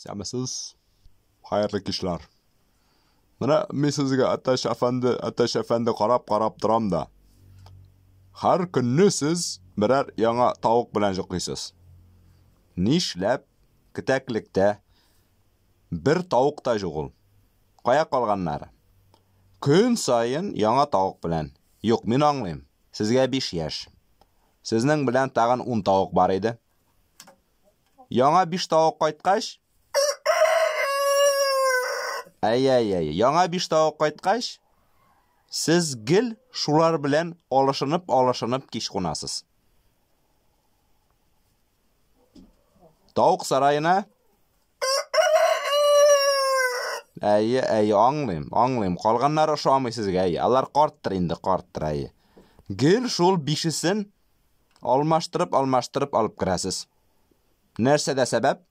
Исәнмесез. Хәерле кичләр. Менә мин сезгә, әтәч әфәнде, әтәч әфәнде карап-карап торам да. Һәр көнне сез берәр яңа тавык белән җоклыйсыз. Нишләп кетәклектә бер тавык та юк ул? Кая калганнары? Көн саен яңа тавык белән. Юк, мин аңлыйм. Сезгә 5 яшь. Сезнең белән тагын 10 тавык бар иде. Яңа 5 тавык кайткач, Әй-әй-әй, яңа 5 тавык кайткач, сез гел шулар белән алышынып-алышынып кич кунасыз. Тавык сараена Әйе, әйе, аңлыйм, аңлыйм. Калганнары ошамый сезгә, әйе. Алар карттыр инде, карттыр, әйе. Гел шул бишесен алмаштырып, алмаштырып алып керәсез. Нәрсәдә сәбәп?